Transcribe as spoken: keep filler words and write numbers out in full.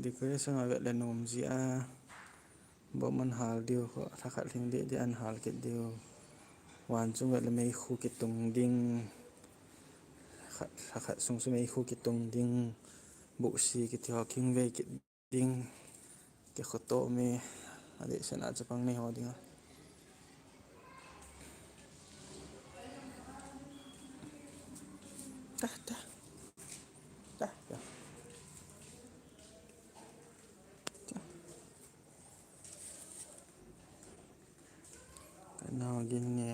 Decoration a vet le nom ji a. Bomb an hal diu, kho thakhat lhing deh deh an hal kit diu. Van chung vet le meikhu kitung ding. Khat, thakhat sung chu meikhu kitung ding. Buhsi kiti ho kingvei kit ding. Kikhoto mi. Adeh sena chapang nei ho ding a. Ta, ta. Ta, ta. Ta. Kanao gin ne.